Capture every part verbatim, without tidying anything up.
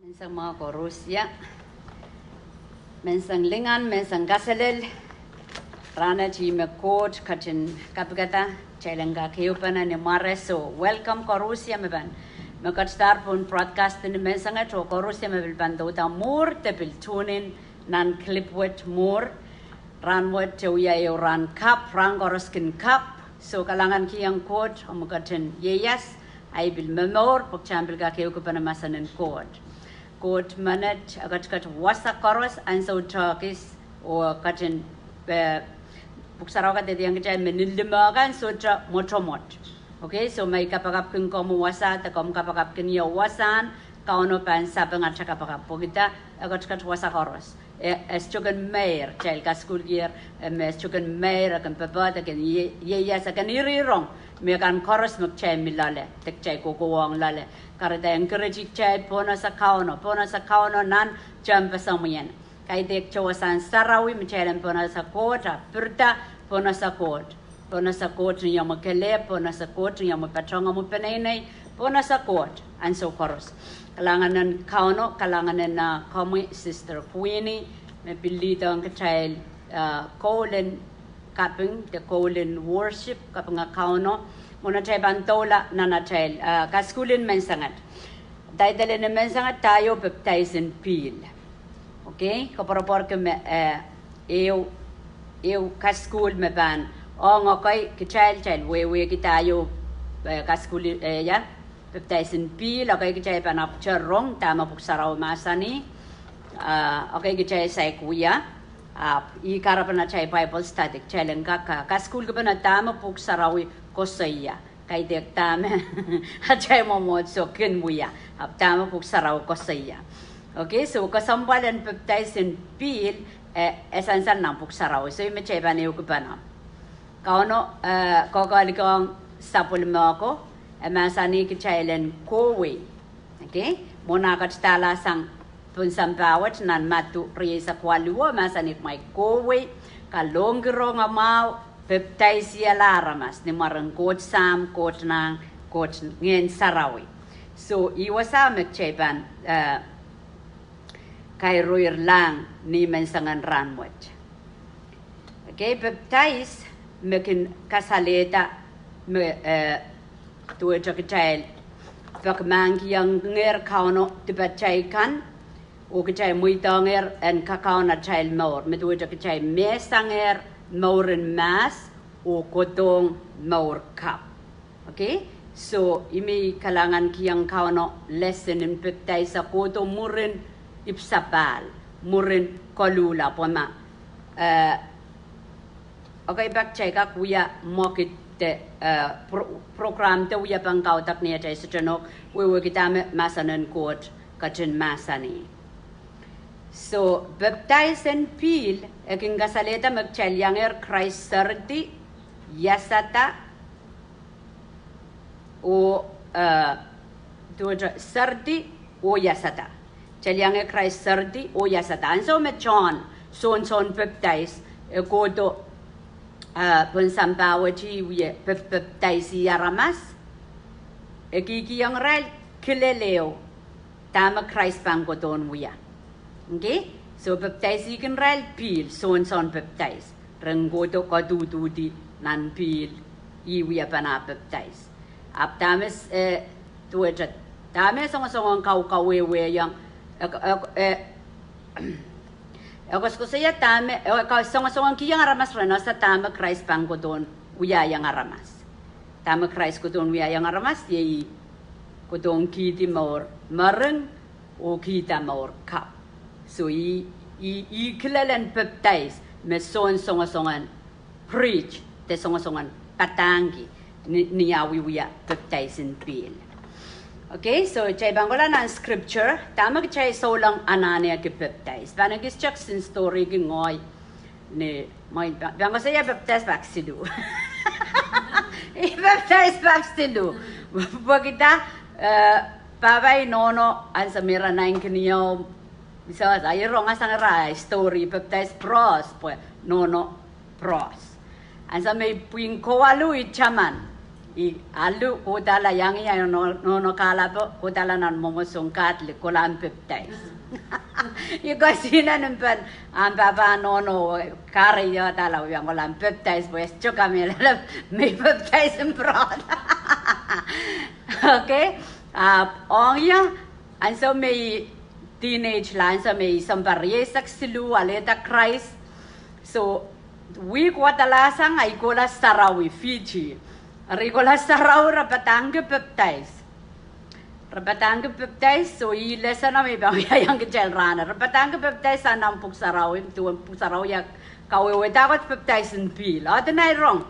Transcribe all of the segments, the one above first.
Menseng mwahu koaros, ia. Menseng lingan, menseng kaselel. Rahnwet ih me Koht ketin kapikada kitail en kak ehupene ni mware. So, welcome koaros me pahn, me ketidahr pohn broadcast ni menseng et, oh koaros me pil pahn douda mwuhr de pil tune in nan clip wet mwuhr. Rahnwet e wia ehu rahn kapw, rahn koaros kin kapw. So, kalahngan kihong Koht, omw ketin ieias, ahi pil momour, pwe kitail pil kak ehukipene mahsen en Koht. Koht menet e ketiket wasa koaros, ansou tohkis, oh ketin, eh, Pwuhk Sarawi kadehdehiong kitail me nin limehkan sohte mwotomwot. Okay, so ma I kapakapkin komw wasa, de komw kapakapkin ie wasahn, Kauno pahn sapeng atail kapakap. Pwehki e ketiket wasa koaros. E, e sohte kin meir, kitail kasukuhlkier, eh, me e sohte kin meir, e kin popohd, e kin ie-, ieias, e kin irihrong mehkan koaros me kitail mi loale, de kitail kohkohwong loale. Kahrehda e encourage kitail pohnese Kauno, pohnese Kauno nan tehnpasamwien. Kaidehkte wasahn sarawi me kitail en pohnese Koht, ahpw pirida pohnese Koht. Pohnese Koht ni omw kelehpw, pohnese Koht ni omw patohng omw peneinei, pohnese Koht ansou koaros. Kalahngan en Kauno, kalahngan en, ah, komwi Sister Queenie, me pil lead-ehng kitail, ah, koul en kaping, de koul en worship, kapinga Kauno. Mwohn atail pahn doula nan atail, ah, kasukuhl en menseng et. Title en menseng et, Dah Ehu Pepdaisin Pihl. Okay, koapworopworki me, eh, ehu, ehu kasukuhl me pahn ong ekei kitail, kitail wehwehki dah ehu, eh, kasukuhl, eh, ia, pepdaisin pihl, ekei kitail pahn ahpwte rong dahme Pwuhk Sarawi mahsanih, ah, ekei kitail saik wia, ahpw ih kahrepen atail Bible study, kitail en kak, ah, kasukuhlkipene dahme Pwuhk Sarawi koasoia. Kaidehk dahme atail mwomwohdiso kin wia, ahpw dahme Pwuhk Sarawi koasoia. Okay, so kesempwal en pepdaisin pihl, eh, e sansal nan Pwuhk Sarawi. So ih me kitail pahn ehukipene. Kauno, eh, kohkohlahng sapwellime ko, e mahsanih kitail en kohwei. Okay, mwohn ah ketidahla sang pohn sampah wet nan Madiu rieisek waluh, mahsanih kumwail kohwei, kalohngki rongamwahu, pepdaisihala aramas ni mwaren Koht Sahm, Koht Nahn, Koht Ngehn Sarawi. So ih wasa me kitail pahn, eh, kairoirlahng ni mensengen rahnwet. Okay, pepdais me kin kasalehda me, eh, duwehte kitail peki mahkikihongehr Kauno dipatail kan, oh kitail mweidohngehr en kakaun atail mour, me duwehte kitail mehsangehr mouren mahs oh kohdohng mour kapw. Okay, so ih me I kalahngankihong Kauno lesson en pepdais kohdo mwurin ipwsapahl, mwurin koluhla, pwe ma, eh, okay, pak kitail kak wia mwekid de, eh, pro-, program de wia pahn kaudok ni atail sohte nohk wehwehki dahme mahsen en Koht ketin mahsanih. So pepdais en pihl e kin kasalehda me kitail iangehr Krais seridi, iasada, oh, eh, duwehte seridi oh iasada. Kitail iangehr Krais seridi oh iasada. Ansou me John, soansoan pepdais, e kohdo, eh, pohn sampah wet wie pep-, pepdaisi aramas, e kihkihong irail kilel ehu dahme Krais pahn kohdohn wia. Okay, so pepdaisihkin irail pihl, soansoan pepdais, ren kohdo koaduhduhdi nan pihl, ih wiahpene pepdais. Ahpw dahme, eh, duwehte, dahme songosongen kaukauwehwehiong, eh, eh, eh, e koasokoasoia dahme, eh, kasongosongenkihong aramas ren ese dahme Krais pahn kohdohn wiahiong aramas. Dahme Krais kohdohn wiahiong aramas, iei kohdohn kihdi mour mering oh kihda mour kapw. So ih, ih, ih kilel en pepdais me John songosongen preach, de songosongen padahngki ni, ni ah wiewia pepdaisin pihl. Okay, so kitail pahn kohla nan scripture, dahme kitail souleng anahneki pepdais. Pahn ekis text en story ki ngehi, ni, ma I pahn, pahn koasoia pepdais pak siluh. I pepdais pak siluh. Pwehki dah, eh, pahpa oh nohno, ansou me ira naineki ni ehu, I sehse, I rongasang ira story pepdais pwuros, pwe nohno pwuros. Ansou me I pwihn kowaluh I taman. I alu, kodahla iang ie, nohno kahlapo, kodahla nan mwomwohdiso en Catholic, kohla pepdais. I kesihnen mpen ahmw pahpa nohno, kahre iodahla, I iang kohla pepdais pwe e sohte kamehlele me I pepdais en pwurala. Okay? Ahpw ong ie, ansou me I teenage la, ansou me I sounpar rieisek siluh, alehda Krais. So, wihk wadala sang, I kohla sarawi Fiji. Eri I kohla sarawi, re padahngki pepdais. Re padahngki pepdais, so I lesson me I pahn wiahiong kitail rahno. Re padahngki pepdais sang nan pwuhk sarawi, duwen pwuhk sarawi e kawehwehda kot pepdais en pihl. Ohdinei rong.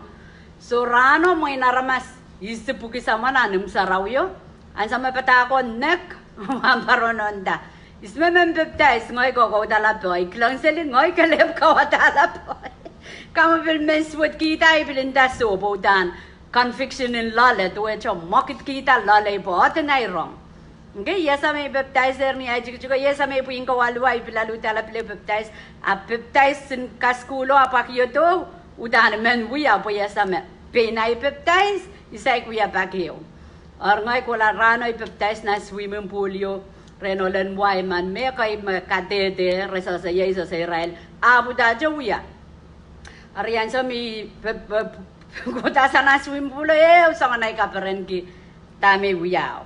So rahno mwein aramas isipwiki samwa nan imw sarawio, ansou me padahko nek, ahmw pahn pwarodo nda, ihs me men pepdais? Ngehi kohkoudahla pohi. I kilang seli, ngehi kelehpw kauwadahla pohi. Ka me pil men suwedkihda, I pil nda soh pwe uhdahn conviction en loale, duwehte mwekidkihda loalei pwe ohdinei rong. Okay, I ese me I pepdaisehr ni ahi tikitik, I ese me I pwihn kawalu, I pil aluhdahla pil pepdais, ahpw pepdais en kasukuhlo ahpw pwakiodo, uhdahn I men wia pwe I ese me pein ahi pepdais I saik wia pak ehu. Eri ngehi kohla rahno I pepdais nan swimming pool-io, rehn olen wai men me ekei me kadehde, re sehse ie, I sehse irail, ahpw uhdahte wia. Eri ansou me I pe, pe, kodahsang nan swimming pool-o, ehu soangen ahi kaperenki dahme I wiahu.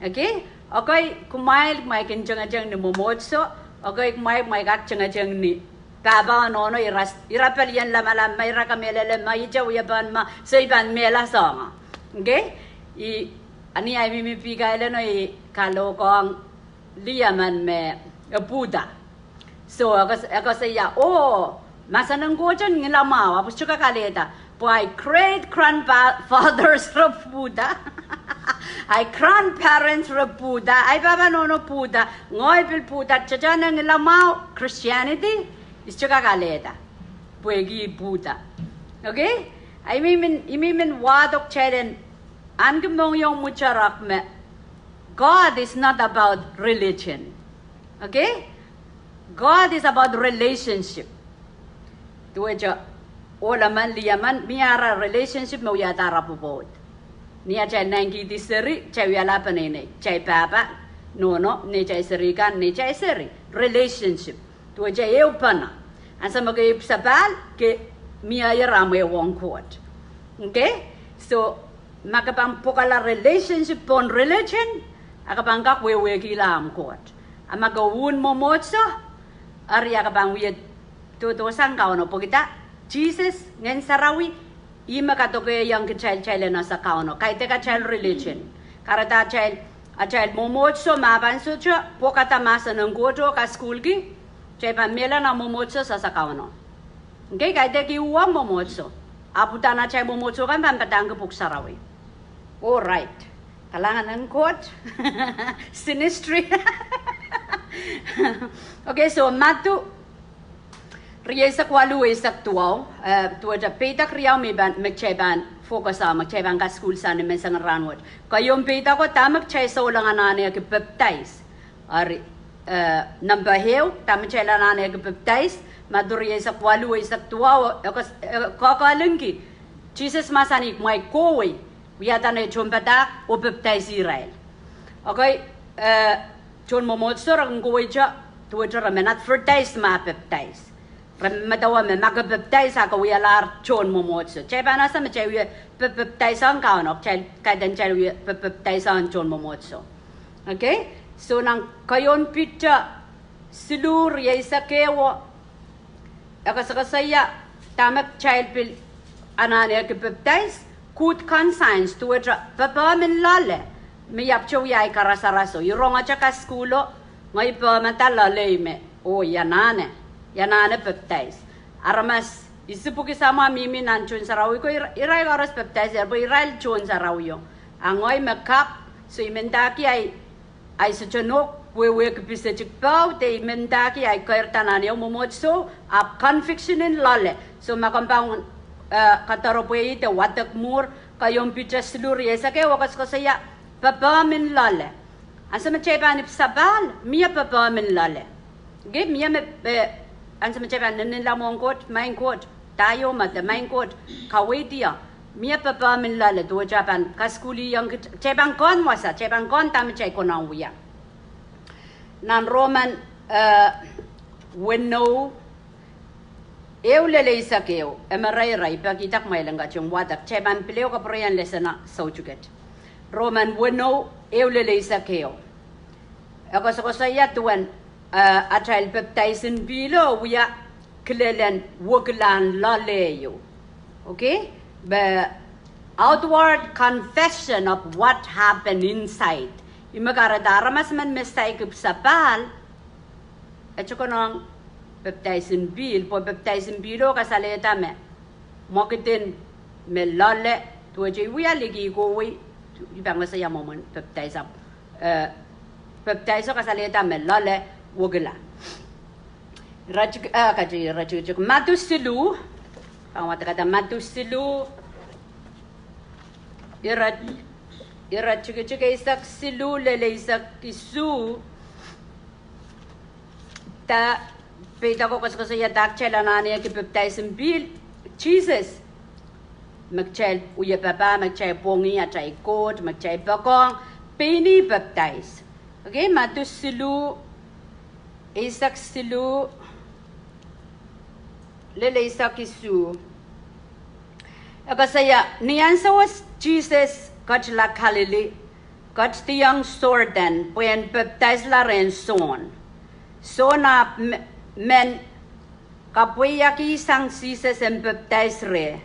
Okay? Okay, kumwail, kumwail kin tengeteng ni mwomwohdiso. Okay, kumwail, kumwail kak tengeteng ni pahpa oh nohno, ira, ira pelien lamalam me ira kamehlele me ihte wiepen me, so I pahn mehla soangen. Okay? I, a ni ahi mihmi Pihk Aileno I kalohkohng lih emen me e Buddha. So e koasoia, oh, mahsen en Koht en ngilamwahu, ahpw sohte kak alehda, pwe ahi great grandfathers re Buddha, ahi grandparents re Buddha, ahi pahpa nohno Buddha, ngehi pil Buddha, tehtehn ngilamwahu Christianity, I sohte kak alehda pwehki Buddha. Okay? I men, I men wahdo kitail en ahneki mohngiong mwahu rak me God is not about religion. Okay? God is about relationship. Duwehte ohl emen, lih emen, mie ara relationship me wiahda ara pwopwoud. Ni atail nankihdi seri, kitail wiahla peneinei, kitail pahpa, nohno, neitail seri kan, neitail seri. Relationship. Duwehte ehupene. Ansou me ke ipwsapahl, ke mieier ahmw ehuong Koht. Okay? So, ma ke pahn pwokala relationship pohn religion, a ke pahn kak wehwehkihla ahmw Koht. A ma ke uhn mwomwohdiso, eri a ke pahn wie doadoahk sang Kauno pwehki dah, Sises, Ngehn Sarawi, ih me kadokeiong kitail, kitail en ese Kauno. Kaidehk atail religion. Kahrehda atail, atail mwomwohdiso, ma pahn sohte pwokada mahsen en Koht oh kasukuhlki, kitail pahn mehla nan mwomwohdiso sehse Kauno. Okay, kaidehk I uhwong mwomwohdiso. Ahpw uhdahn atail mwomwohdiso kan pahn padahngki pwuhk sarawi. All right. Kalahngan en Koht. Sinistri. Okay, so Madiu rieisek waluh, eisek duwau, eh, duwehte peidek riau me I pahn, me kitail pahn focus ong, me kitail pahn kasukuhl sang ni menseng en rahnwet. Keieun peideko, dahme kitail souleng anahneki pepdais. Eri, eh, nempe ehu, dahme kitail anahneki pepdais, Madiu rieisek waluh, eisek duwau, e koasoia, eh, koakoahlingki, Sises mahsanih, kumwail kohwei, wiahda nei tohnpadahk oh pepdaisi irail. Okay, eh, tohn mwomwohdiso re kin kohweite, duwehte re men advertise ma pepdais. Re medewe me ma ke pepdais a ke wialahr tohn mwomwohdiso. Kitail pahn ese me kitail wie pe-, pepdaisohng Kauno, kitail, kaidehn kitail wie pe-, pepdaisohng tohn mwomwohdiso. Okay? So nan Keieun Piter siluh, rieisek ehu, e koasokoasoia dahme kitail pil anahneki pepdais, good conscience, duwehte pepehm en loale, me I ahpwte wia ahi karasaraso. I rongete kasukuhlo, ngehi pehmada loalei me, oh, I anahne, I anahne pepdais. Aramas isipwiki samwa mihmi nan tohn sarawi ko, ira-, irail koaros pepdaisehr pwe irail tohn sarawio. A ngehi me kak, so I mendahki ahi, ahi sohte nohk wehwehki pisetik pau, de I mendahki ahi keirda nan ehu mwomwohdiso, ahpw conviction en loale. So ma komw pahn, eh, kadaropwe de wadek mwuhr, Keieun Piter siluh, rieisek ehu, e koasokoasoia pepehm en loale. Ansou me kitail pahn ipwsapahl, mie pepehm en loale. Okay, mie me, eh, ansou me kitail pahn nennenla mwohn Koht, Maing Koht, dah ieu mede, Maing Koht, kaweidih ie. Mie papah mih loale duwehte pahn kasukuhlihong kit, kitail pahn kehn wasa, kitail pahn kehn dahme kitail konehng wia. Nan Roman, eh, weneu, ehu lel eisek ehu, e me reirei, peki dak mwail en kating wadek, kitail pahn pil ehu kapwureiong lesen soutuket. Roman weneu, ehu lel eisek ehu. E koasokoasoia duwen, eh, atail pepdaisin pihlo wia kilelen wekilahn loale ieu. Okay? The outward confession of what happened inside. Ih me kahrehda aramas men me saikinte sapahl, e te konehng pepdaisin pihl, pwe pepdaisin pihlo kasalehda me mwekid en me loale, duwehte I wia liki kohwei, I pahn koasoia mwomwen pepdais, eh, pepdaiso kasalehda me loale wekila. Iretikitik, eh, kati iretikitik, Madiu siluh, pahn wadek Madiu siluh, iret-, iretikitik eisek siluh lel eisek isuh. Dah, peidako koasokoasoia dah kitail anahneki pepdaisin pihl, Sises. Me kitail wie papah, me kitail pwongih atail Koht, me kitail poakohng, pein ih pepdais. Okay, Madiu siluh, eisek siluh lel eisek isuh. E koasoia, ni ahnsowo Sises ketila Kalili, ketidiong Sordan pwehn pepdaisla rehn Sohn. Sohn ahpw me-, men kapweiakihsang Sises en pepdais reh.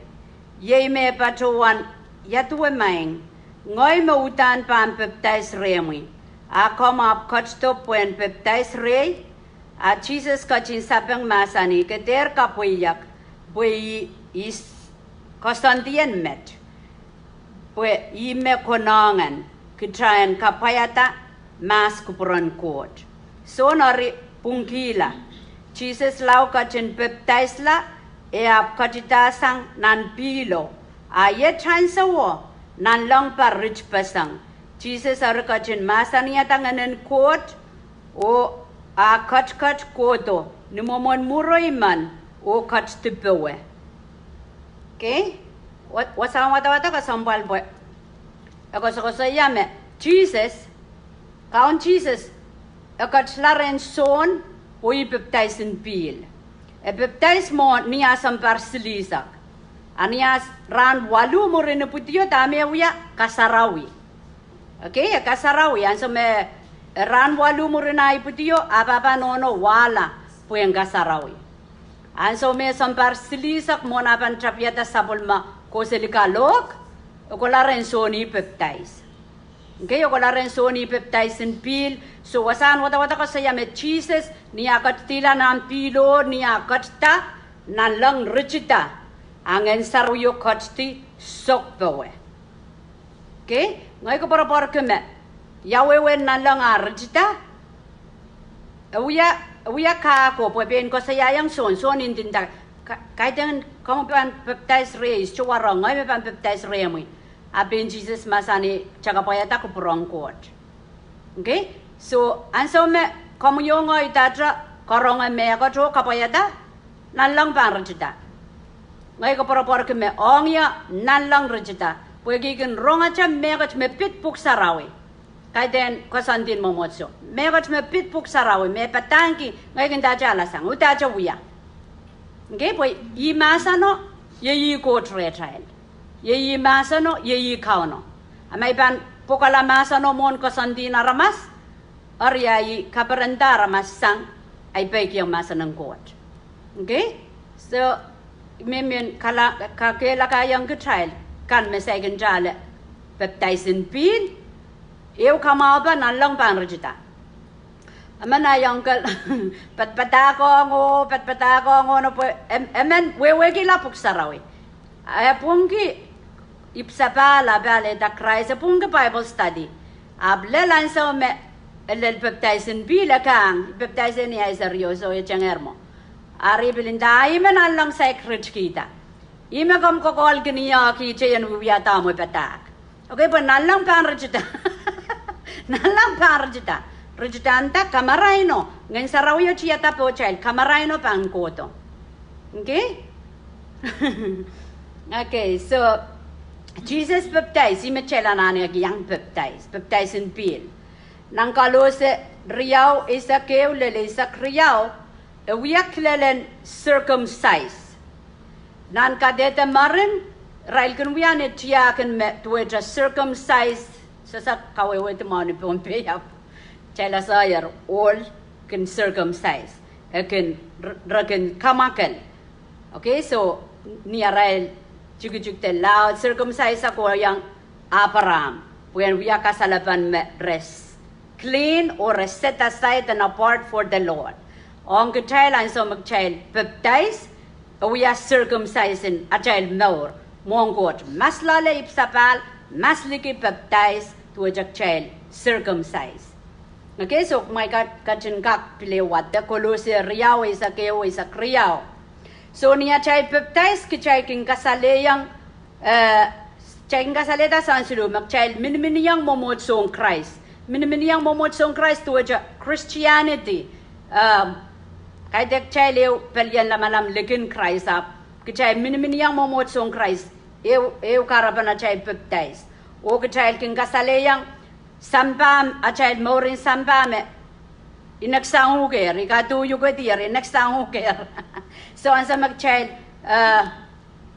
Iei me patohwan, Ia duwe maing, ngehi me uhdahn pahn pepdais rehmwi, a komw ahpw ketido pwehn pepdais rehi? A Sises ketin sapeng mahsanih, Ke dehr kapweiek, pwe ih, ih koasoandi en met, pwe ih me konehng en kitail en kapwaiada mahs kupwuren Koht. Sohn eri pwungkihla. Sises lao ketin pepdaisla, e ahpw ketidasang nan pihlo. A iet ahnsowo, nanleng pahn ritpeseng. Sises eri ketin mahsanihada Ngehnen Koht, oh a ketiket kohdo ni mwomwen mwuroi men, oh ketidi powe. Okay? Wa-, wasahn wadawad kesempwal pwe e koasokoasoia me Sises, Kaun Sises, e ketila rehn Sohn, oh ih pepdaisin pihl. E pepdais mwo ni ah sounpar silihsek. A ni ah rahn waluh mwurin ipwidio, dahme e wia? Kasarawi. Okay, e kasarawi, ansou me, eh, rahn waluh mwurin ah ipwidio, ah pahpa nohno wahla pwehn kasarawi. Ansou me sounpar silihsek mwohn ah pahn tapiada sapwellime koseli kalohk, e kohla rehn Sohn ih pepdais. Okay, e kohla rehn Sohn ih pepdaisin pihl. So wasahn wadawad koasoia me Sises, ni ah ketidihla nan pihlo, ni ah ketida, nanleng ritida, a Ngehn Sarawio ketidi sok powe. Okay, ngehi koapworopworki me, ia wehwehn nanleng ah ritida? E wia, e wia kahko pwe pein koasoiaiong Sohn, Sohn ndinda, Ka-, kaidehn komw pahn pepdais rehi, I sohte warohng, ngehi me pahn pepdais rehmwi. A pein Sises mahsanih, Ke kapwaiada kupwur en Koht. Okay? So, ansou me komwi oh ngehi kitail karonge mehkot oh kapwaiada, nanleng pahn ritida. Ngehi koapworopworki me ong ie nanleng ritida, pwehki I kin rongete mehkot me pid Pwuhk Sarawi. Kaidehn koasoandi en mwomwohdiso, mehkot me pid Pwuhk Sarawi me padahngki ngehi kin kitail alasang, udahn kitail wia. Okay, pwe ih mahseno, iei ih Koht rehtail. Iei ih mahseno, iei ih Kauno. A ma I pahn pwukala mahseno mwohn koasoandi en aramas, eri ahi kaperenda aramas sang ahi peikiong mahsen en Koht. Okay? So, I men men kala-, kakehlakaiong kitail, kan me saikinte ale pepdaisin pihl, ehu kamwahu pahn, nanleng pahn ritida. Emen ahi uncle, padapadahkohng oh, padapadahkohng oh, no pwe, em-, emen wehwehkihla Pwuhk Sarawi. E pwungki ipw sapahl, a pahn lehda Krais, e pwungki Bible study. Ahpw lel ansou me, e lel pepdaisin pihl e kang, pepdais ni ahi serio, so e tengehr mwo. Eri pil nda, Ih me nanleng saik ritkihda. Ih me komw kokohlki ni ah kihte en wiewiahda omw padahk. Okay, pwe nanleng pahn ritida. Nanleng pahn ritida. Ritida nda kamaraino. Ngehn Sarawio tiada pohtail. Kamaraino pahn kohdo. Okay? Okay, so, Sises pepdais, ih me kitail anahne iang pepdais, pepdais en pihl. Nan Kolose riau eisek ehu lel eisek riau, e wia kilelen circumcise. Nan kadehde mering, irail kin wia ni tiahk en me duwehte circumcise, sehse kawehwehdi mwahu ni Pohnpei ahpw kitail ese ehr ohl kin circumcise, e kin, re kin kamwakel. Okay, so ni arail tikitik de laud, circumcise kohiong Abraham, pwehn wia kasalepen me re clean or re set aside and apart for the Lord. Ong kitail, ansou me kitail pepdais, e wia circumcise en atail mour mwohn Koht. Mas loale ipwsapahl, mas liki pepdais, duwehte kitail circumcise. Okay, so kumwail ketin kak pil wadek Kolose riau eisek ehu eisek riau. So ni atail pepdais kitail kin kasalehiong, eh, kitail kin kasalehda soangen siluh me kitail miniminiong mwomwohdisohn Krais. Miniminiong mwomwohdisohn Krais duwehte Christianity. Kaidehk kitail ehu pelien lamalam likin Krais ahpw kitail miniminiong mwomwohdisohn Krais, ehu, ehu kahrepen atail pepdais. Oh kitail kin kasalehiong sampah, atail mourin sampah me I neksang uhkehr, I kaduhukedier, I neksang uhkehr. So ansou me kitail, eh,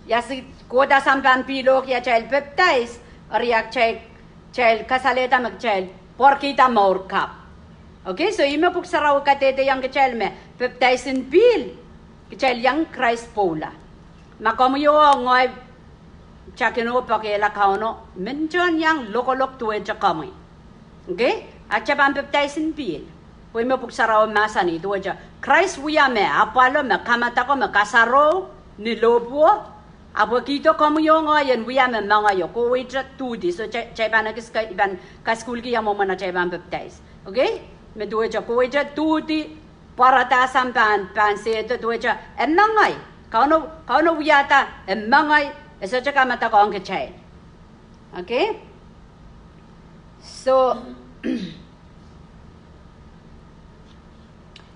iasi kohda sampah en pihlohki atail pepdais, eri kitail, kitail kasalehda me kitail pwarkihda mour kapw. Okay, so ih me Pwuhk Sarawi kadehdehiong kitail me pepdais en pihl, kitail iang Krais pwoula. Ma komwi oh ngehi, kitail kin oh pekehla Kauno, men kitail iang lokolok duwehte komwi. Okay, a kitail pahn pepdais en pihl. Pwe ih me Pwuhk Sarawi mahsanih duwehte Krais wia me apwalo, me kamadako, me kasaroh ni lohpwuo, ahpw e kihdo komwi oh ngehi en wia me mengeio, koweite duhdi. So kitail, kitail pahn ekis ka, I pahn kasukuhlki ia mwomwen atail pahn pepdais. Okay, me duwehte koweite duhdi, pwarada sampah en pahn sehdo, duwehte e mengei. Kauno, Kauno wiahda e mengei, e sohte kamadako ong kitail. Okay, so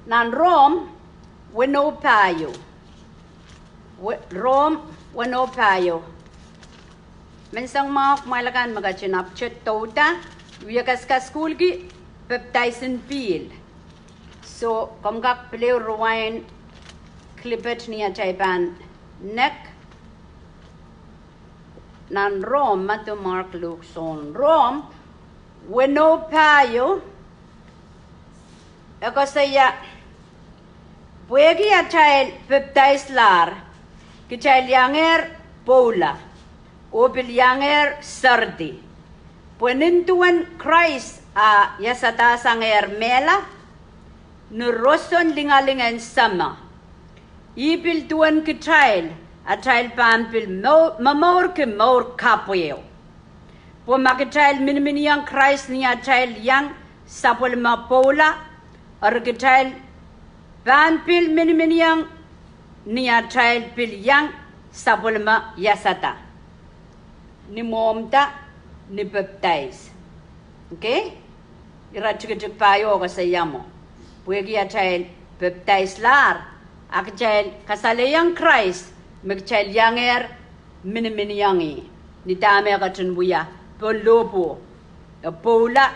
nan Rom weneu pahieu, Rom weneu pahieu, menseng mwahu kumwail akan me ketin apwtehdohda, I wie kaskasukuhlki pepdais en pihl. So komw kak pil ehu ruwain klipet ni atail pahn nek. Nan Rom, Madiu, Mark, Luk, Sohn, Rom weneu pahieu, e koasoia, pwehki atail pepdaislahr, kitail iangehr pwoula, oh pil iangehr seridi. Pwe nin duwen Krais a iasadahsangehr mehla ni roson lingaling en Sahmo, ih pil duwen kitail, atail pahn pil momourki mour kapw ehu. Pwe ma kitail miniminiong Krais ni atail iang sapwellime pwoula, eri kitail pahn pil miniminiong ni atail pil iang sapwellime iasada ni mwohmwda ni pepdais. Okay, ire tikitik pahieu koasoia mwo, pwehki atail pepdaislahr, a kitail kasalehiong Krais me kitail iangehr miniminiong ih ni dahme e ketin wia pohn lohpwuo, e pwoula,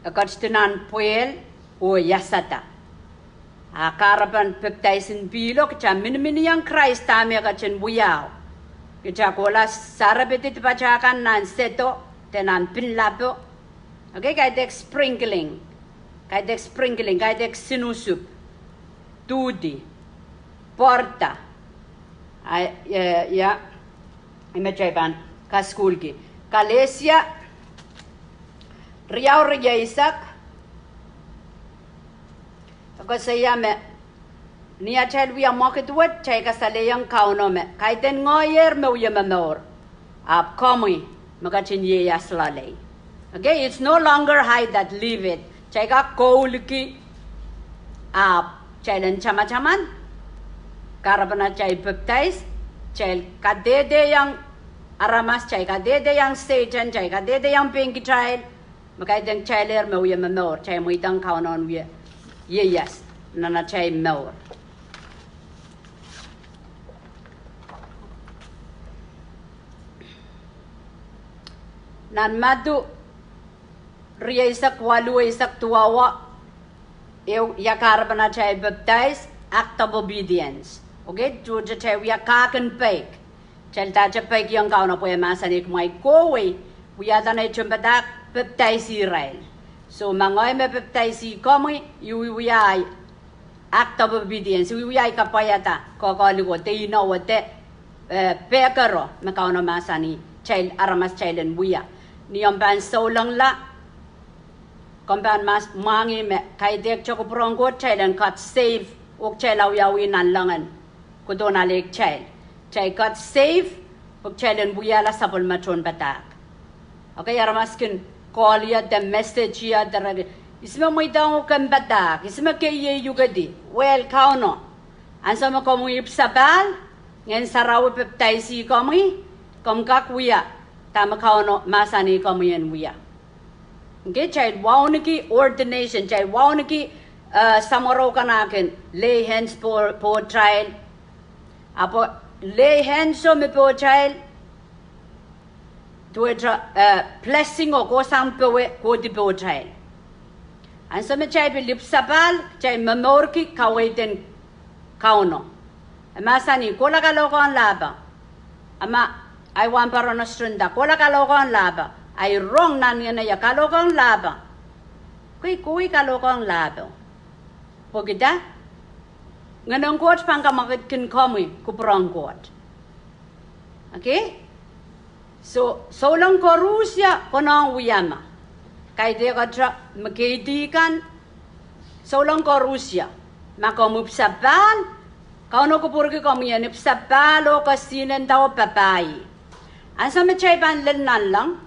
e ketidi nan pwehl oh iasada. A kahrepen pepdais en pihlo kitail miniminiong Krais dahme e ketin wiahu. Kitail kohla sarepedi dipatail kan nan sedo de nan pinlapo. Okay, kaidehk sprinkling, kaidehk sprinkling, kaidehk sinusup, duhdi, pwarada. Ia, ih me kitail pahn kasukuhlki Kalesia riau rieisek, e koasoia me ni atail wia mwekid wet kitail kasalehiong Kauno me kaidehn ngehier me wie momour, ahpw komwi me ketin ieias loalei. Okay, it's no longer I that liveth. Kitail kak koulki, ahpw kitail en tamataman kahrepen atail pepdais, kitail kadehdehiong aramas, kitail kadehdehiong Sehdan, kitail kadehdehiong pein kitail, me kaidehn kitailehr me wie momour, kitail mweidohng Kauno en wie ieias nan atail mour. Nan Madiu rieisek waluh, eisek duwau, ehu ia kahrepen atail baptize, act of obedience. Okay, duwehte atail wia kahk en peik. Kitail dahte peikiong Kauno pwe e mahsanih kumwail kohwei wiahda nei tohnpadahk, baptize irail. So ma ngehi me baptize komwi, I wia ahi act of obedience, I wia ahi kapwaiada koakoaliko de inou de, eh, pekero me Kauno mahsanih kitail aramas kitail en wia. Ni omw pahn soulengla, komw pahn mwahngih me kaidehk tohn kupwur en Koht kitail en got saved, oh kitail awiawi nanlengen kohdo nan ale kitail. Kitail got saved pwe kitail en wiahla sapwellime tohnpadahk. Okay, aramas kin call ie de message ie de re, ihs me mweidohng komw padahk, ihs me keieu kedi? Well, Kauno, ansou me komwi ipwsapahl, Ngehn Sarawi baptize komwi, komw kak wia dahme Kauno mahsanih komwi en wia. Okay, kitail wauneki ordination, kitail wauneki, eh, samworo kan akan lay hands pohtail. Ahpw lay hands o me pohtail, duwehte, eh, blessing o kohsang powe kohdi pohtail. Ansou me kitail pil ipwsapahl, kitail momourki kaweid en Kauno. E mahsanih, kohla kalohkohng lahpo. A ma ahi wahnpoaron ostrenda, kohla kalohkohng lahpo. Ahi rong nan ngehno ia kalohkohng lahpo. Kei, kohwei kalohkohng lahpo. Pwehki dah? Ngehnen Koht pahn kamwakidkin komwi kupwur en Koht. Okay? So souleng koaros ia konehng wia me kaidehkte me keidi kan, souleng koaros ia, ma komw ipwsapahl, Kauno kupwurki komwi en ipwsapahl oh kesihnen dah oh papah ih. Ansou me kitail pahn lel nanleng,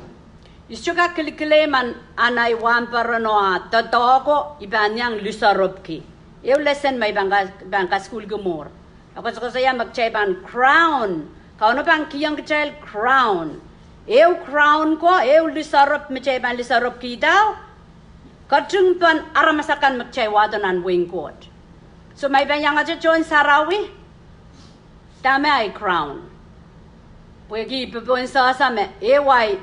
I sohte kak kilkilei ma ahn ahi wahnpoaron o ah doadoahk o I pahn iang lisoarupki. Ehu lesen me I pahn ka, pahn kasukuhlki mwuhr. E koasokoasoia me kitail pahn crown. Kauno pahn kihong kitail crown. Ehu crown ko, ehu lisoarup me kitail pahn lisoarupkihda, ketingpen aramas akan me kitail wahdo nan wehin Koht. So ma I pahn iangete tohn sarawi, dahme ahi crown? Pwehki I popohn sehse me ehu ahi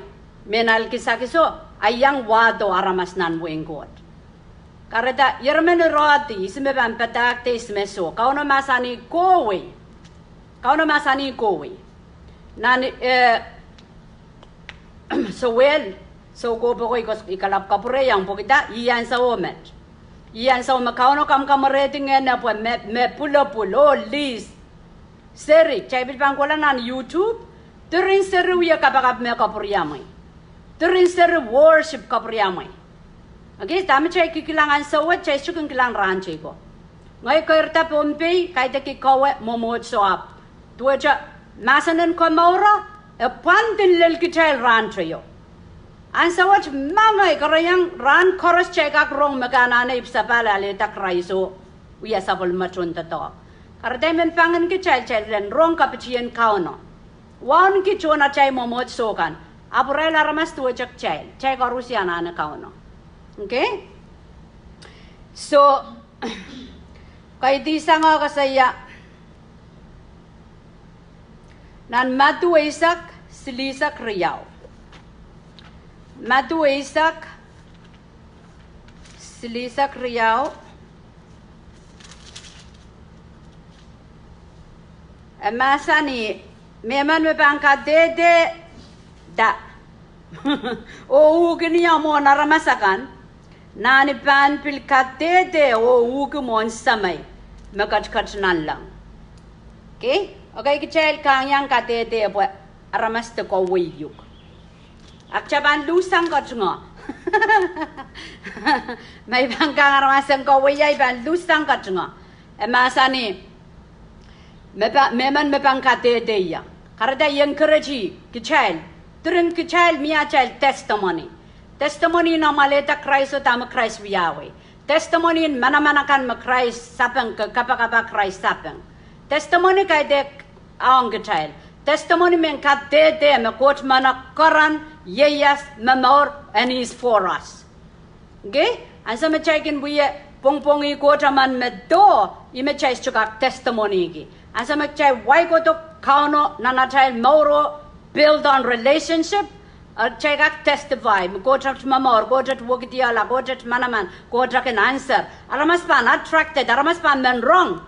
mehn ahl kisakiso, ahi iang wahdo aramas nan wehin Koht. Kahrehda ieremen irehdi, ihs me pahn padahk de ihs me soh. Kauno mahsanih kohwei. Kauno mahsanih kohwei. Nan, eh, Sohwel, soukohp oko I kalap kapwurehiong pwehki dah, ih ansou met. Ih ansou me Kauno kamwakamwurehdi ngehno pwe me, me pwulopwul oh list. Seri, kitail pil pahn kohla nan YouTube, diren seri wie kapakap me kapwuriamwei. Diren seri worship kapwuriamwei. Okay, dahme kitail kihkilang ansou wet, kitail sohte kin kilang rahn teikan. Ngehi keirda Pohnpei, kaidehk I kowe mwomwohdiso ahpw duwehte mahsen en komouro e pwandin lel kitail rahn teio. Ansou wet ma ngehi kereiong rahn koaros kitail kak rong me ke anahne ipwsapahl alehda Krais oh wia sapwellime tohndoadoahk. Kahrehda I men pangin kitail, kitail en rong kapitien Kauno. Wauneki tohn atail mwomwohdiso kan, ahpw irail aramas duwehte kitail, kitail koaros anahne Kauno. Okay? So, kaidehk sang koasoia nan Madiu eisek, silihsek riau. Madiu eisek, silihsek riau. E mahsanih, mehmen me pahn kadehdehda oh uhki ni mwohn aramas akan, nahn I pahn pil kadehde oh uhki mwohn Semei me ketiket nanleng. Okay? Okay, kitail kang iang kadehde pwe aramas de kowe uhk. A kitail pahn luhssang ketingo. Ma I pahn kang aramas en kowe ia, I pahn luhssang ketingo. E mahsanih, me pa, mehmen me pahn kadehde ia. Kahrehda I encourage kitail, diren kitail mie atail testimony. Testimony en omw alehda Krais oh dahme Krais wiawi. Testimony en manaman akan me Krais sapeng, ke kapakap ah Krais sapeng. Testimony kaidehk ong kitail. Testimony men kadehde me Koht men keren ieias momour and He is for us. Okay? Ansou me kitail kin wie pwongpwongih Koht emen me doh, ih me kitail sohte kak testimonyki. Ansou me kitail wai kohdo Kauno nan atail mour oh build on relationship, eh, kitail kak testify me Koht et momour, Koht et wekidala, Koht et manaman, Koht kin answer. Aramas pahn attracted, aramas pahn men rong,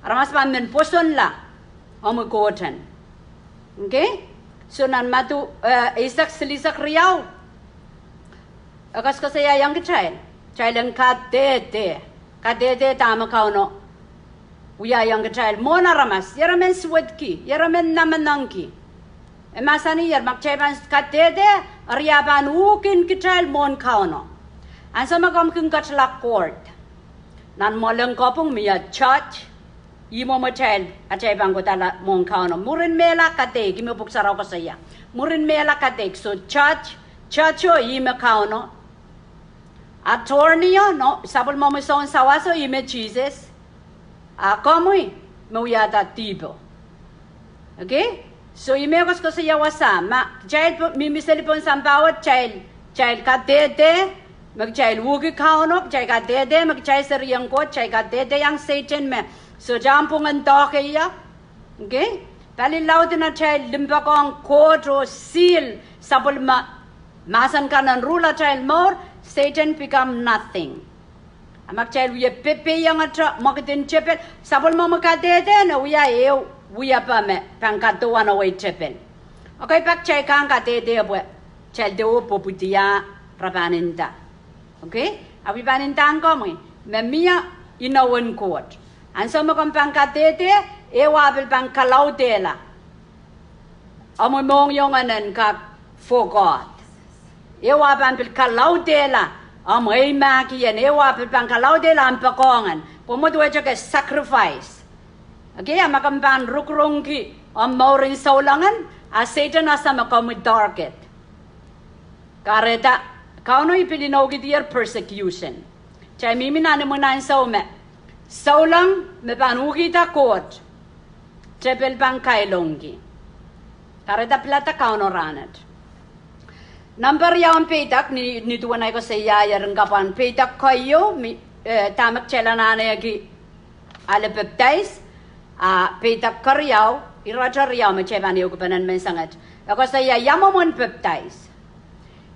aramas pahn men pwosonla omwi Koht en. Okay? So nan Madiu, eh, eisek silihsek riau, e koasokoasoiaiong kitail, kitail en kadehde, kadehde dahme Kauno wiahiong kitail mwohn aramas, ieremen suwedki, ieremen namenengki. E mahsaniher ma kitail pahn kadehde, eri e pahn uhkin kitail mwohn Kauno. Ansou me komw kin ketla court, nan mwoalen kopwung mie judge, ih mwomwatail atail pahn kodala mwohn Kauno. Mwurin mehla kadeik, ih me Pwuhk Sarawi koasoia. Mwurin mehla kadeik, so judge, judge o ih me Kauno. Attorney o, no, sapwellimomwi soun sawaso ih me Sises. A komwi me wiahda dihpo. Okay? So ih me koasokoasoia wasa, ma kitail mihmi seli pohn sampah wet, kitail, kitail kadehde me kitail uhki Kauno, kitail kadehde me kitail serien Koht, kitail kadehde iang Sehdan me sohte ahmw pwungen doakehiek. Okay? Pali laud en atail limpoakohng Koht oh seal sapwellime mahsen kan en rule atail mour, Sehdan become nothing. A ma kitail wie pepeiong ata mwekid en tepel, sapwellimomwi kadehde en e wia ehu wiepe me pahn kadohwan ewei tepel. Okay, pak kitail kan kadehde pwe kitail dehr pwopwidia, re pahn nda. Okay? Ahpw I pahn ndahng komwi me mie inou en Koht. Ansou me komw pahn kadehde, ehu ah pil pahn kalaudehla omwi mohngiong en kak forgotten. Ehu ah pahn pil kalaudehla omw eimahki en, ehu ah pil pahn kalaudehla omw poakohng en. Pwe mwo duwehte ke sacrifice. Okay, a ma komw pahn rukurungki omw mour en souleng en, a Sehdan ese me komwi target. Kahrehda, Kauno I pil inoukihdier persecution. Kitail mihmi nan imwin ansou me souleng me pahn uhkihda Koht, tepel pahn kailongki. Kahrehda pilada Kauno rahnwet. Nempe riau en peidek, ni, ni duwen ei koasoiaier en kapwan peidek keieu, mi, eh, dahme kitail anahneki ale pepdais, a peidek keriau, irete riau me kitail pahn ehukipenen menseng et. E koasoia ia mwomwen pepdais.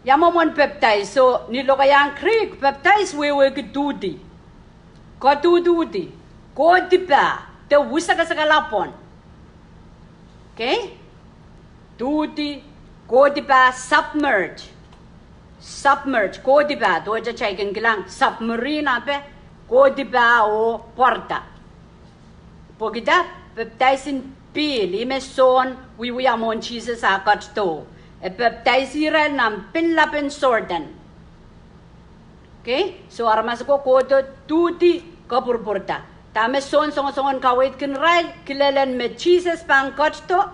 Ia mwomwen pepdais, so ni lokaiahn Greek, pepdais wehwehki duhdi. Koduhduhdi, kohdipa, de usekesekalapwon. Okay? Duhdi, kohdipa, submerge. Submerge, kohdipa, duwehte kitail kin kilang submarine ape, kohdipa oh pwarada. Pwehki dah? Pepdaisin pihl, ih me Sohn wiewia mwohn Sises ah ketido. E pepdaisi irail nan pinlapen Sordan. Okay? So aramas ko kohdo, duhdi, kapwurpwurda. Dahme Sohn songosongen kaweidkin irail, kilelen me Sises pahn ketido,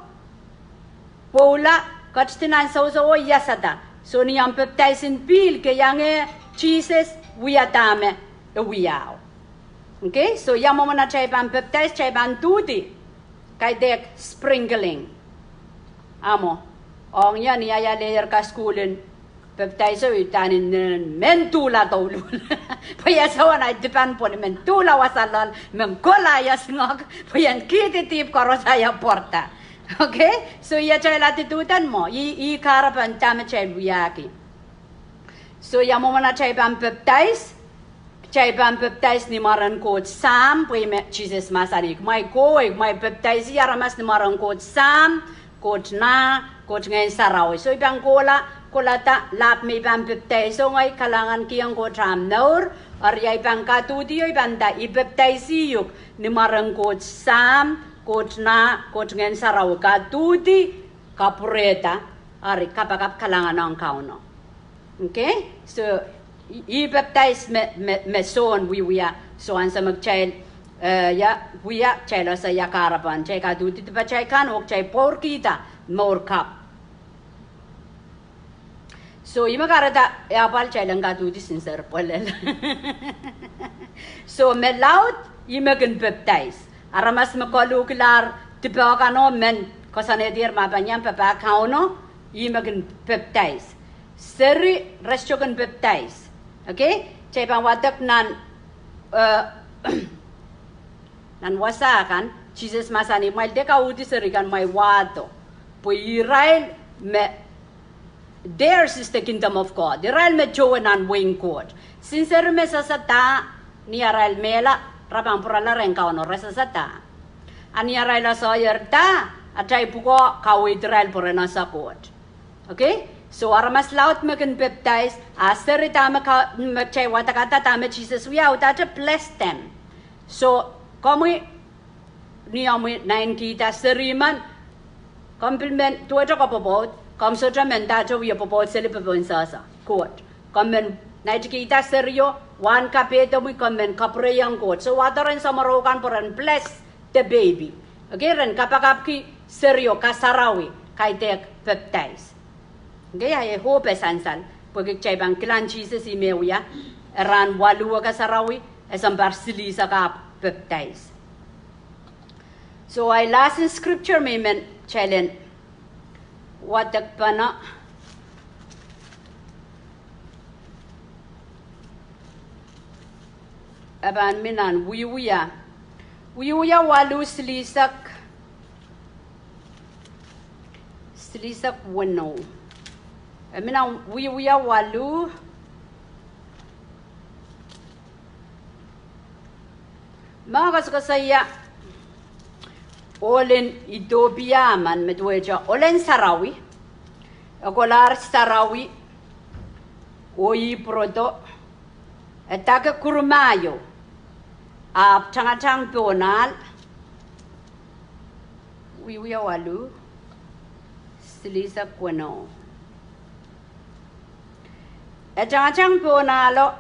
pwoula, ketidi nan sousou oh iasada. So ni omw pepdaisin pihl ke iang eh Sises wia dahme e wiahu. Okay, so ia mwomwen atail pahn pepdais, kitail pahn duhdi. Kaidehk sprinkling. Amo, ong ia ni aia lehier kasukuhl en pepdaiso, I ndahn nen men duhla douluhl. Pwe ia sohte wia ahi dipan pwon, men duhla wasa loal, men kohla aia singok, pwe ien kihdi dihp koaros aia pwarada. Okay, so ia kitail ahdi duhdan mwo, ih, ih kahrepen dahme kitail wiahki. So ia mwomwen atail pahn pepdais, kitail pahn pepdais ni mwaren Koht Sahm, pwe ih me Sises mahsanih, kumwail kohwei, kumwail pepdaisi aramas ni mwaren Koht Sahm, Koht Nah, Koht Ngehn Sarawi. So I pahn kohla, kohlada lahp me I pahn pepdaiso, ngehi kalahngankihong Koht ah mour, eri I pahn kaduhdi oh I pahn nda I pepdaisi uhk ni mwaren Koht Sahm, Koht Nah, Koht Ngehn Sarawi, kaduhdi, kapwurehda, eri kapakap, kalahngan ong Kauno. Okay? So, ih, ih pepdais me, me, me Sohn wiewia, so ansou me kitail, eh, ia, wia, kitail ese ia kahrepen, kitail kaduhdi dipatail kan, oh kitail pwourkihda mour kapw. So, ih me kahrehda, eh, apwal kitail en kaduhdi sinsar pwelel. So, me laud, ih me kin pepdais. Aramas me koluhkilahr dipehkan oh men koasoanehdier ma pahn iang papah Kauno, ih me kin pepdais. Seri re sohte kin pepdais. Okay? Kitail pahn wadek nan, eh, nan wasa kan, Sises mahsanih, kumwail dehr kauhdi seri kan, kumwail wahdo. Pwe irail me Theirs is the kingdom of God. Irail me towe nan wehin Koht. Sinseri me sehse dah, ni arail mehla, re pahn pwurala rehn Kauno, re sehse dah. A ni arail ese dah, atail pwukoa kaweid irail pwe ren ese Koht. Okay? So aramas laud me kin pepdais, a seri dahme ka, me kitail wadekada dahme Sises wia, udahte bless them. So, komwi, ni omwi nain kihda seri men, komw pil men duwehte kopwopwoud, komw sohte men dahte wie pwopwoud seli popohn sehse Koht. Komw men nait kihda serio, wahn kapehdomwi, komw men kapwureiong Koht. So wahdo rehn samworo kan pwe ren bless the baby. Okay, ren kapakapki serio kasarawi, kaidehk pepdais. Okay, a e hope sansal, pwehki kitail pahn kilang Sises ih me wia, e rahn waluh wet kasarawi, e sounpar silihsek ahpw pepdais. So ahi lesson scripture me I men kitail en wadek pahn, e pahn mi nan Wiewia. Wiewia waluh silihsek, silihsek weneu. E mi nan Wiewia waluh. Me koasokoasoia ohl en Ethiopia men me duwehte ohl en sarawi, e kolahr sarawi, oh ih pwurodo, e dake kurumahio, ahpw tangatang pohn ahl. Wiewia waluh, silihsek weneu. E tangatang pohn ahlo,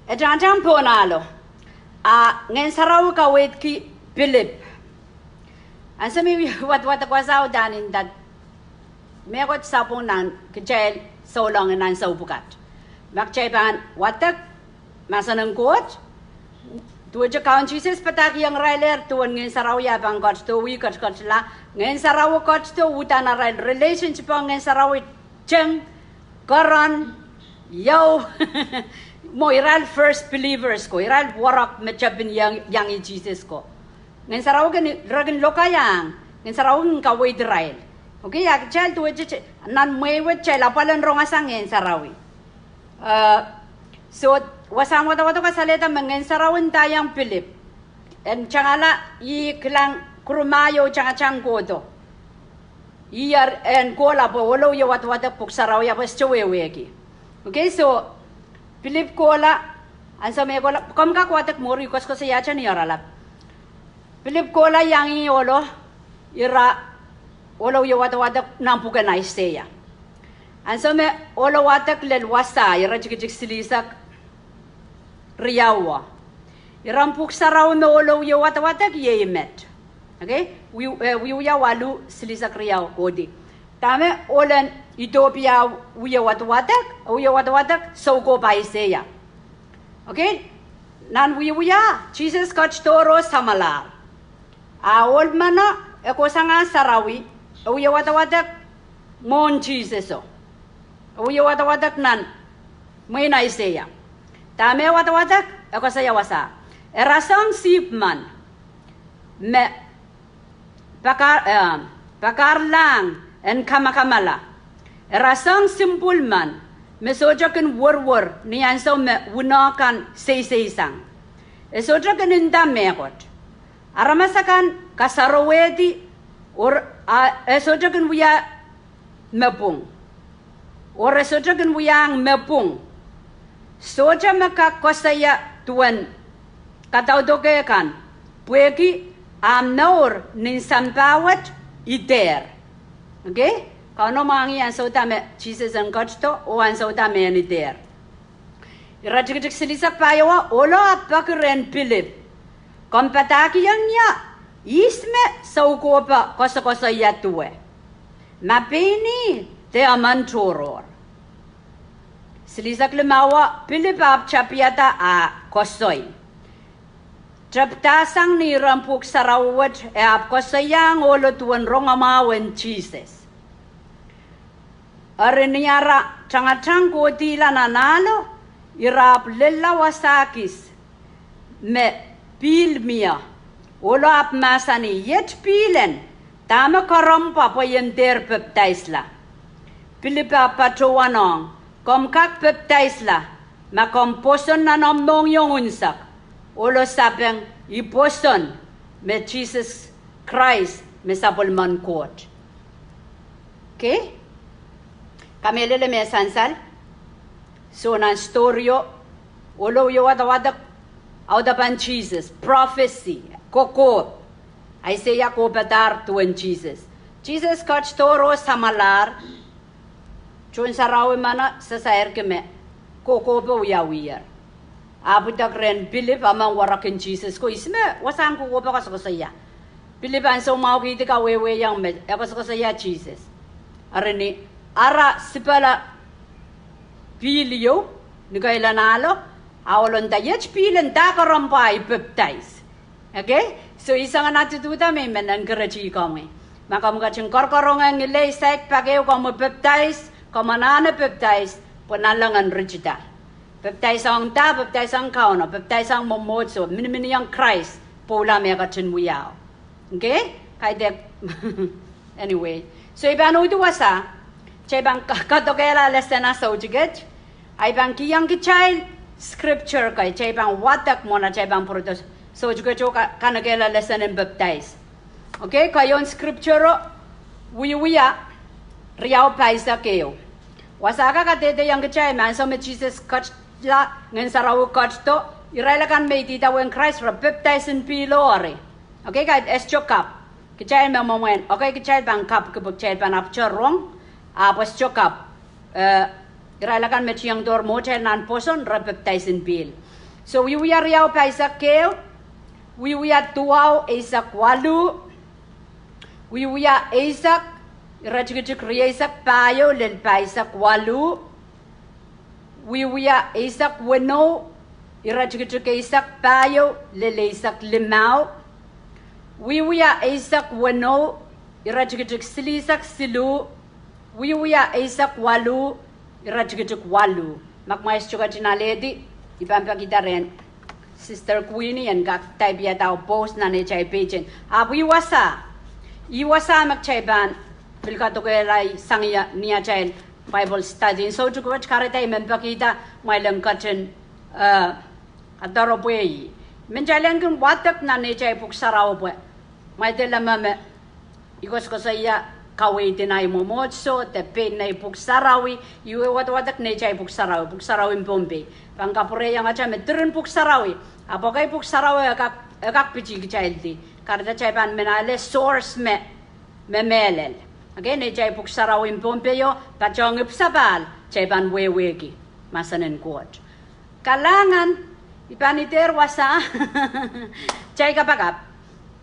e tangatang pohn ahlo, a Ngehn Sarawi kaweidki Pilip. Ansou me I wadek wasa, uhdahn inda mehkot sapwung nan kitail souleng nan ansou pwukat. Ma kitail pahn wadek mahsen en Koht, duwehte Kaun Sises padahkihong irailehr duwen Ngehn Sarawi ah pahn ketido, wia ketiketla, Ngehn Sarawi ketido, uhdahn arail relationship ong Ngehn Sarawi teng, keron, iou, mwo irail first believers ko, irail werek me tepin iang, iang Sises ko. Ngehn Sarawi kin, re kin lokaiahng, Ngehn Sarawi kin kaweid irail. Okay, a kitail duwehte, nan mwehi wet kitail apwal en rongada Ngehn Sarawi. So wasahn wadawad kasalehda me Ngehn Sarawi ndaiong Pilip, en tangala, ih kilang kurumahio tangatang kohdo, ih en kohla pwe ohlo wie wadawadek Pwuhk Sarawi ahpw e sohte wehwehki. Okay, so Pilip kohla, ansou me kohla, komw kak wadek mwuri, koasokoasoiahte ni oaralap. Pilip kohla iang ih ohlo, ira ohlo wie wadawadek nan pwuken Aiseia. Ansou me ohlo wadek lel wasa, iretikitik silihsek riau, iren Pwuhk Sarawi me ohlo wie wadawadek iei met. Okay, Wiewia waluh silihsek riau kohdi. Dahme ohl en Ethiopia wie wadawadek, wie wadawadek soukohp Aiseia. Okay, nan Wiewia Sises ketidohr oh samwalahr. A ohl meno e kohsang ah sarawi, e wie wadawadek mwohn Siseso, e wie wadawadek nan mwehin Aiseia. Dahme e wadawadek, e koasoia wasa, e rasehng sihpw men me pakairlahng en kamakamala. E rasehng sihmpwul men me sohte kin werwer ni ansou me wino kan seiseisang. E sohte kin nda mehkot. Aramas akan kasarawehdi, e sohte kin wia mepwung, oh re sohte kin wiahiong mepwung. Sohte me kak koasoia duwen kadaudok kan, pwehki ah mour nin sampah wet idehr. Okay, Kauno mwahngih ansou da me Sises en ketido oh ansou da me en idehr. Iretikitik silihsek pahieu, ohlo ahpw peki rehn Pilip, komw padahkihong ie ihs me soukohpo koasokoasoia duwe? Ma pein ih de emen tohrohr. Silihsek limau, Pilip ahpw tapihada ah koasoi. Tepdasang ni iren Pwuhk Sarawi wet e ahpw koasoiahng ohlo duwen rongamwahu en Sises. Eri ni ara tangatang kohdihla nan ahlo, ira ahpw lella wasa kis me pihl mie. Ohlo ahpw mahsanih, iet pihl en Dahme koarompwa pwe I en dehr pepdaisla? Pilip ahpw patohwanohng, komw kak pepdaisla ma komw pwoson nan omw mohngiong unsek, ohlo sapeng, I pwoson me Sises Krais me sapwellimen Koht. Okay? Kamehlele me sansal? So nan story o, ohlo wie wadawadek audepen Sises, prophecy, kokohp. Aiseia kohpadahr duwen Sises. Sises ketidohr oh samwalahr, tohn sarawi meno sasairki me kokohpo wiawiher. Ahpw idek rehn Pilip, emen werekin Sises ko, ihs me wasahn kokohpo koasokoasoia? Pilip ansou mwahu kihdi kawehwehiong me e koasokoasoia Sises. Eri ni ara sipala pihl ieu, ni keilahn ahlo, a ohl nda, iet pihl en dah koarompwa I pepdais. Okay? So I soangen atiduhda me I men encourage komwi. Ma komw ketin koarokoaronge ngilei, saik, pak ehu, komw pepdais, komw anahne pepdais, pwe nanleng en ritida. Pepdais ong dah? Pepdais ong Kauno, pepdais ong mwomwohdiso, miniminiong Krais pwoula me e ketin wiahu. Okay? Kaidehk. Anyway, so I pahn uhdi wasa, kitail pahn ka-, kadokehla lesen ah soutik et. I pahn kihong kitail scripture kei, kitail pahn wadek mwohn atail pahn pwurodo soutik et oh ka-, kanekehla lesen en pepdais. Okay, keieun scripture o, Wiewia riau pahisek ehu. Wasa ka kadehdehiong kitail me ansou me Sises ketla, Ngehn Sarawi ketido, irail akan me idawehn Krais re pepdaisin pihlo eri. Okay, kaidehk e sohte kapw. Kitail me mwomwen, okay, kitail pahn kapwki pwe kitail pahn ahpwte rong, ahpw e sohte kapw. Eh, irail akan me tiengdohr mwohtail nan pwoson re pepdaisin pihl. So Wiewia riau pahisek ehu, Wiewia duwau eisek waluh, Wiewia eisek, iretikitik rieisek pahieu lel pahisek waluh, Wiewia eisek weneu, iretikitik eisek pahieu lel eisek limau, Wiewia eisek weneu, iretikitik silihsek siluh, Wiewia eisek waluh, iretikitik waluh. Ma kumwail sohte ketin alehdi, I pahn pekihda rehn Sister Queenie en kak type-iada oh post nan neitail page en. Ahpw ih wasa, ih wasa me kitail pahn pil kadokehla sang ie ni atail Bible study en soutik wet. Kahrehda I men pekihda kumwail en ketin, eh, kadoaropwe ih. Mendahki kin wadek nan neitail Pwuhk Sarawi pwe kumwail dehr leme me I koasokoasoia kaweid en ahi mwomwohdiso de pein nei Pwuhk Sarawi. I wehwehda wadek neitail Pwuhk Sarawi, Pwuhk Sarawi en Pohnpei. Pahn kapwurehiong atail me diren Pwuhk Sarawi, ahpw ekei Pwuhk Sarawi e kak, e kak piti kitaildi. Kahrehda kitail pahn men ale source me, me mehlel. Okay, neitail Pwuhk Sarawi en Pohnpei o, patohng ipwsapahl, kitail pahn wehwehki mahsen en Koht. Kalahngan, I pahn idehr wasa, kitail kapakap.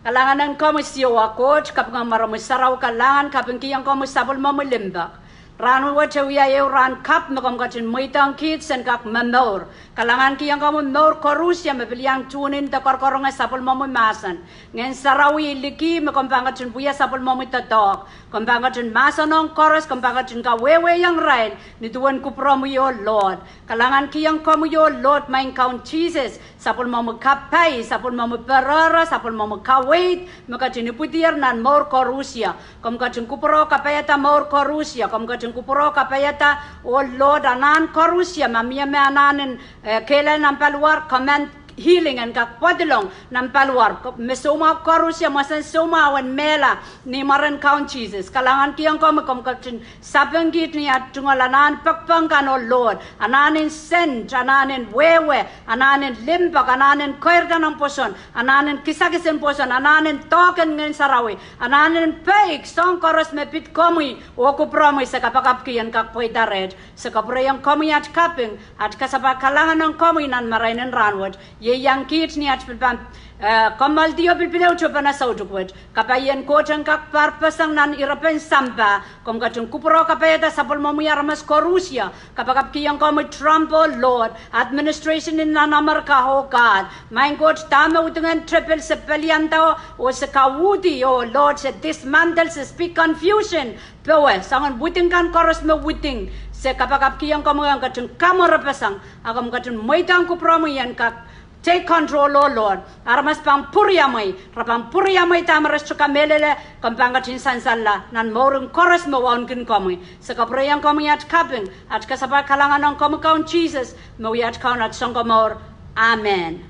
Kalahngan en komwi Siohwa Koht, kaping en mwaromwi sarawi, kalahngan, kapingkihong komwi sapwellimomwi limpoak. Rahn wet e wia ehu rahn kapw me komw ketin mweidohng kiht sen kak momour. Kalahngankihong komwi mour koarusie me pil iang tune in de koarokoaronge sapwellimomwi mahsen. Ngehn Sarawi, I liki me komw pahn ketin wia sapwellimomwi doadoahk. Komw pahn ketin mahsanihong koaros, komw pahn ketin kawehwehiong irail nin duwen kupwuromwi, oh Lord. Kalahngankihong komwi, oh Lord, maing Kaun Sises, sapwellimomwi kapai, sapwellimomwi perehre, sapwellimomwi kaweid me ketin ipwidier nan mour koarusie. Komw ketin kupwuro kapaiada mour koarusie, komw ketin kupwuro kapaiada, oh Lord, anahn koarusie ma mie me anahn en, eh, kehlail nan paliwar, command healing en kak pwadilong nan paliwar, me soumwahu koarusie, mwesen soumwahu en mehla ni mwaren Kaun Sises. Kalahngankihong komwi, komw ketin sapeng kiht ni at tungoal anahn pekipek kan, oh Lord, anahn en sent, anahn en wehwe, anahn en limpoak, anahn en keirda nan pwoson, anahn en kisakis en pwoson, anahn en doahk en Ngehn Sarawi, anahn en peik soahng koaros me pid komwi oh kupwuromwi. Se kapakapki en kak pweida reht. Se kapwurehiong komwi at kaping, at kasapahl kalahngan ong komwi nan marain en rahn wet. Ieiang kiht ni at pil pahn, eh, kommoaldi oh pilipil ehute pahn soutik wet. Kapai en Koht en kak parpeseng nan irepen sampah. Komw ketin kupwuro kapaiada sapwellimomwi aramas koarusie. Kapakapkihong komwi Trump, oh Lord, administration en nan Amerika, oh God. Maing Koht, dahme widingen tepil se pelianda, oh se kauhdi, oh Lord, se dismantle, se speak confusion powe soangen widing kan koaros me widing. Se kapakapkihong komwi en ketin kamwerepeseng, a komw ketin mweidohng kupwuromwi en kak take control, oh Lord. Aramas pahn pwuriamwei, re pahn pwuriamwei dahme re sohte kamehlele, komw pahn ketin sansalla nan mouren koaros me wauneki komwi. Se kapwureiong komwi at kaping, at kasapahl, kalahngan ong komwi Kaun Sises, me wia at Kaun, at Sounkomour. Amen.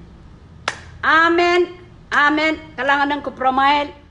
Amen. Amen. Kalahngan en kupwuramwail.